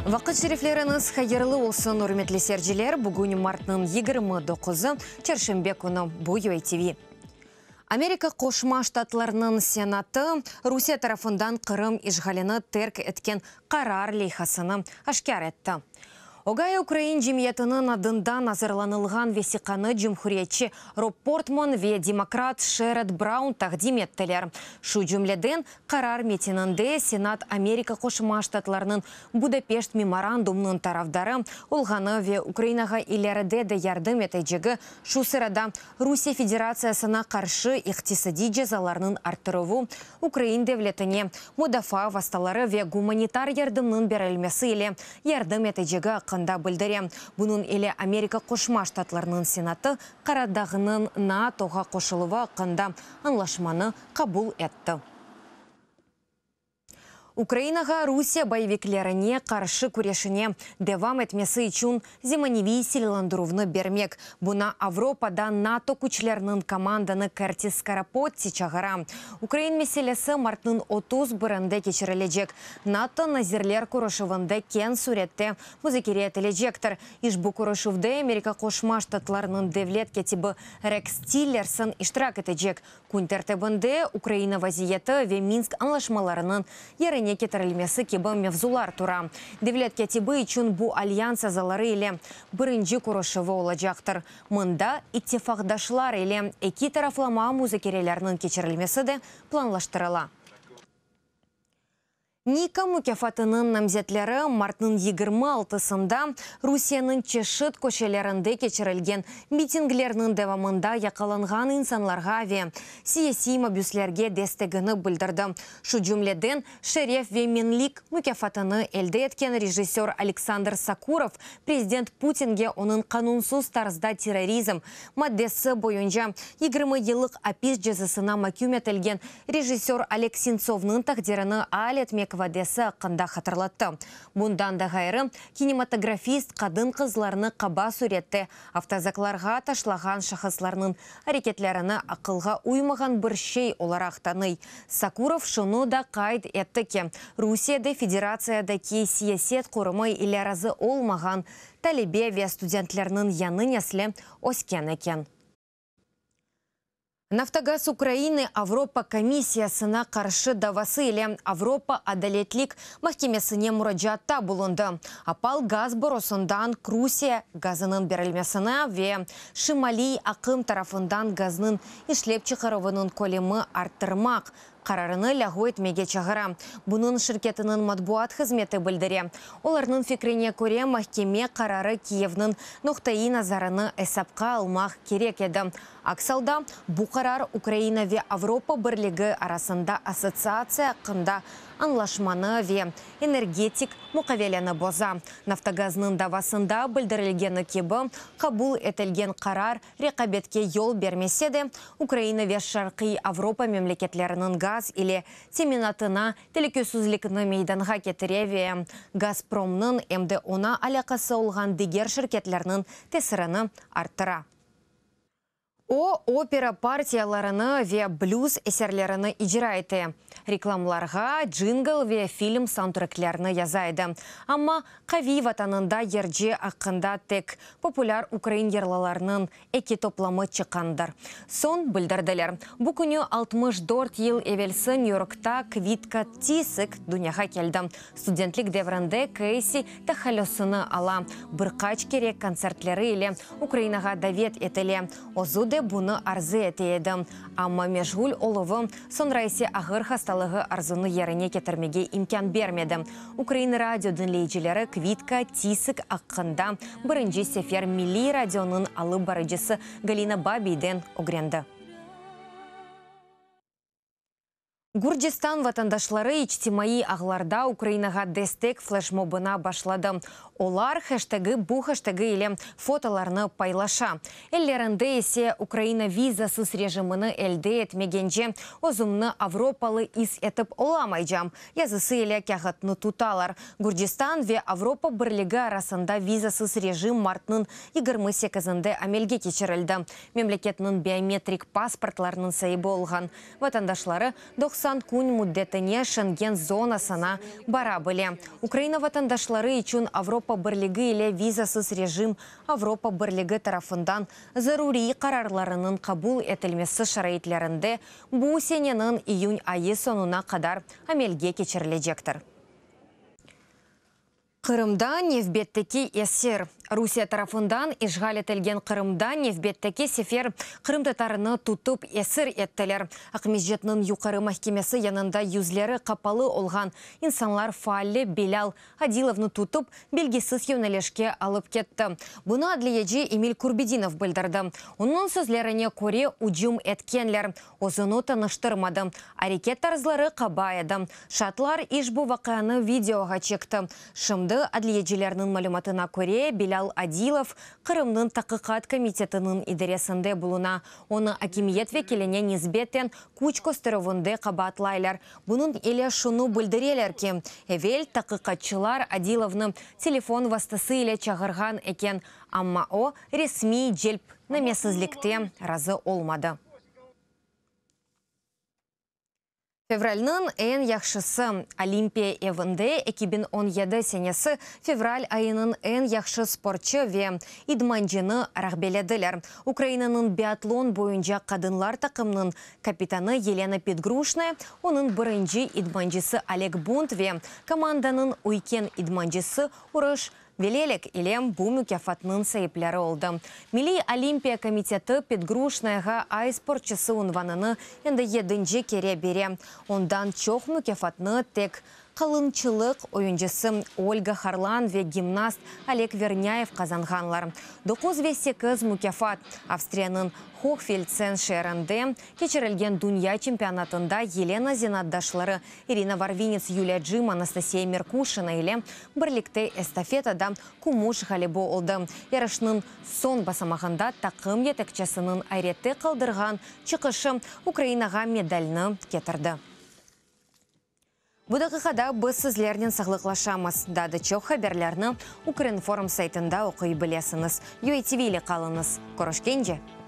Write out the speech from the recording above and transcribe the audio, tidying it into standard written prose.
Vaqıt şerifleriñiz hayırlı olsun, ürmetli seyirciler! Bugün martnıñ 29-ı, çarşenbe künü. Bu UATV. Amerika Qoşma Ştatlarınıñ Senatı Rusiye tarafından Qırım işğalini terk etken qarar leyhasını aşkâr etti. Ogayo ukrain cemiyetiniñ adından azırlanılğan vesiqanı cumhuriyetçi Rob Portman ve demokrat Şerod Braun taqdim ettiler. Şu cümleden, qarar metininde Senat Amerika Qoşma Ştatlarınıñ Budapeşt memorandumnıñ tarafdarı olğanı ve Ukrainağa ileride de yardım etecegi, şu sırada Rusiye Federatsiyasına qarşı iqtisadiy cezalarnıñ arttıruvı, ukrain devletine mudafaa vastaları ve gumanitar yardımnıñ berilmesi ile yardım etecegi aqqında bildire. Bunıñ ile Amerika Qoşma Ştatlarınıñ Senatı Qaradağnıñ NATOğa qoşuluvı aqqında añlaşmanı qabul etti. Ukrainağa Rusiye boyeviklerine qarşı küreşine devam etmesi içün zemaneviy silâlandıruvnı bermek, buña Avropada NATO küçleriniñ komandanı Kertis Skarapotti çağıra. Ukrain meselesi martnıñ 31-nde keçirilecek NATO nazirler körüşüvinde keñ sürette muzakere etilecektir. İşbu körüşüvde Amerika Qoşma Ştatlarınıñ devlet kâtibi Reks Tillerson iştirak etecek. Kün tertibinde Ukraina vaziyeti ve Minsk añlaşmalarınıñ yerine ketirilmesi kibi mevzular tura. Devlet kâtibi içün bu alyans azaları ile birinci körüşüvi olacaqtır. Mında ittifaqdaşlar ile eki taraflama muzakerelerniñ keçirilmesi de planlaştırıla. Nika mukâfatınıñ namzetleri martnıñ 26-sında Rusiyeniñ çeşit köşelerinde keçirilgen mitinglerniñ devamında yaqalanğan insanlarğa ve siyasiy mabüslerge destegini bildirdi. Şu cümleden, Şeref ve menlik mukâfatını elde etken rejissör Aleksandr Sokurov prezident Putinge onıñ qanunsız tarzda terrorizm maddesi boyunca 20 yıllıq apis cezasına maküm etilgen Rejissör Oleg Sentsovnıñ taqdirini al etmek vadesi aqqında hatırlattı. Bundan da ğayrı, kinematografist qadın-qızlarnı qaba sürette avtozaklarğa taşlağan şahıslarnıñ areketlerini aqılğa uymağan bir şey olaraq tanıy. Sokurov şunı da qayd etti ki, Rusiyede federatsiyadaki siyaset qurumı ile razı olmağan talebe ve studentlerniñ yañı nesli ösken eken. Naftogaz Ukrainı Avropa komissiyasına qarşı davası ile Avropa adaletlik mahkemesine muracaatta bulundı. APAL gaz borusından Rusiye gazınıñ berilmesini ve Şimaliy aqım tarafından gaznıñ işlep çıqaruvınıñ kölemi arttırmaq qararını lâğu etmege çağıra. Bunıñ şirketiniñ matbuat hızmeti bildire. Olarnıñ fikrine köre, mahkeme qararı Kiyevniñ noqtaiy nazarını esapqa almaq kerek edi. Aks alda, bu qarar Ukraina ve Avropa Birligi arasında assotsiatsiya aqqında añlaşmanı ve energetik muqaveleni boza. Naftogaznıñ davasında bildirilgeni kibi, qabul etilgen qarar reqabetke yol bermese de, Ukraina ve Şarqiy Avropa memleketleriniñ gaz ile teminatına telükesizlikni meydanğa ketire ve Gazpromnıñ, em de oña alâqası olğan diger şirketlerniñ tesirini arttıra. O, opera partiyalarını ve blüz eserlerini icra ete, reklamlarğa cingl ve film saundtreklerini yaza edi. Amma qaviy vatanında yırcı aqqında tek populâr ukrain yırlalarnıñ eki toplamı çıqqandır. Soñ bildirdiler, bu künü 64 yıl evelsi Nyü-Yorkta Kvitka Tisik dünyağa keldi. Studentlik devrinde Keysi tahallüsini ala, bir qaç kere kontsertleri ile Ukrainağa davet etile. Özü de bunı arzı ete edi, amma meşğul oluvı, soñra ise ağır hastalığı arzunı yerine ketirmege imkân bermedi. Ukrain radio diñleyicileri Kvitka Tisik aqqında birinci sefer Milliy radionıñ alıp barıcısı Galina Babiyden ögrendi. Gürcistan vatandaşları içtimaiy ağlarda Ukrainağa destek fleşmobına başladı. Olar heştegi bu heştegi ile fotolarnı paylaşa. Ellerinde ise Ukraina vizasız rejimini elde etmegence özümni avropalı is etip olamaycam yazısı ile kâğıtnı tutalar. Gürcistan ve Avropa Birligi arasında vizasız rejim martnıñ 28-nde amelge keçirildi. Memleketniñ biometrik pasportlarınıñ saibi olğan vatandaşları 90. 90 kün müddetine Şengen zonasına bara bile. Ukraina vatandaşları içün Avropa Birligi ile vizasız rejim Avropa Birligi tarafından zaruriy qararlarınıñ qabul etilmesi şaraitlerinde bu seneniñ iyün ayı soñuna qadar amelge keçirilecektir. Qırımda nevbetteki esir. Rusiye tarafından işğal etilgen Qırımda nevbetteki sefer qırımtatarını tutıp esir ettiler. Aqmescitniñ Yuqarı mahkemesi yanında yüzleri qapalı olğan insanlar faalli Bilâl Adilovnı tutıp, belgisiz yönelişke alıp ketti. Bunı adliyeci Emil Kurbedinov bildirdi. Onıñ sözlerine köre, ücüm etkenler özüni tanıştırmadı, areket tarzları qaba edi. Şaatlar işbu vaqianı videoğa çekti. Şimdi, adliyecilerniñ malümatına köre, Bilâl Adilov Qırımnıñ Taqiqat komitetiniñ idaresinde buluna. Onı akimiyet vekiline nisbeten küç kösterüvinde qabaatlaylar. Bunıñ ile şunı bildireler ki, evel taqiqatçılar Adilovnı telefon vastası ile çağırğan eken, amma o, resmiy celpnamesizlikte razı olmadı. Fevralniñ eñ yahşısı, Olimpiya evinde 2017 senesi fevral ayınıñ eñ yahşı sportçı ve idmancını rağbelediler. Ukrainanıñ biatlon boyunca qadınlar taqımnıñ kapitanı Yelena Pidgruşnaya, onıñ birinci idmancısı Oleg Bunt ve komandanıñ üyken idmancısı Urış Velelek ile bu mukâfatnıñ saipleri oldı. Milliy olimpiya komiteti Pidgruşnayağa Ay sportçısı unvanını endi yedinci kere bere. Ondan çoq mukâfatnı tek Qalınçılıq oyuncısı Olga Harlan ve gimnast Oleg Vernâyev qazanğanlar, doquz ve sekiz mukâfat, Avstriyanıñ Hohfeldsen şeerinde keçirilgen dünya çempionatında Yelena zenaatdaşları İrina Varvinets, Yuliya Cim, Anastasiya Merkuşina ile birlikte estafetada kümüş ğalibi oldı. Yarışnıñ soñ basamağında taqım yetekçisiniñ ayrette qaldırğan çıqışı Ukrainağa medalni ketirdi. Bu daqiqada biz sizlernen sağlıqlaşamız. Daa da çoq haberlerni Ukrinform saytında oquy bilesiñiz. UATV ile qalıñız. Körüşkence!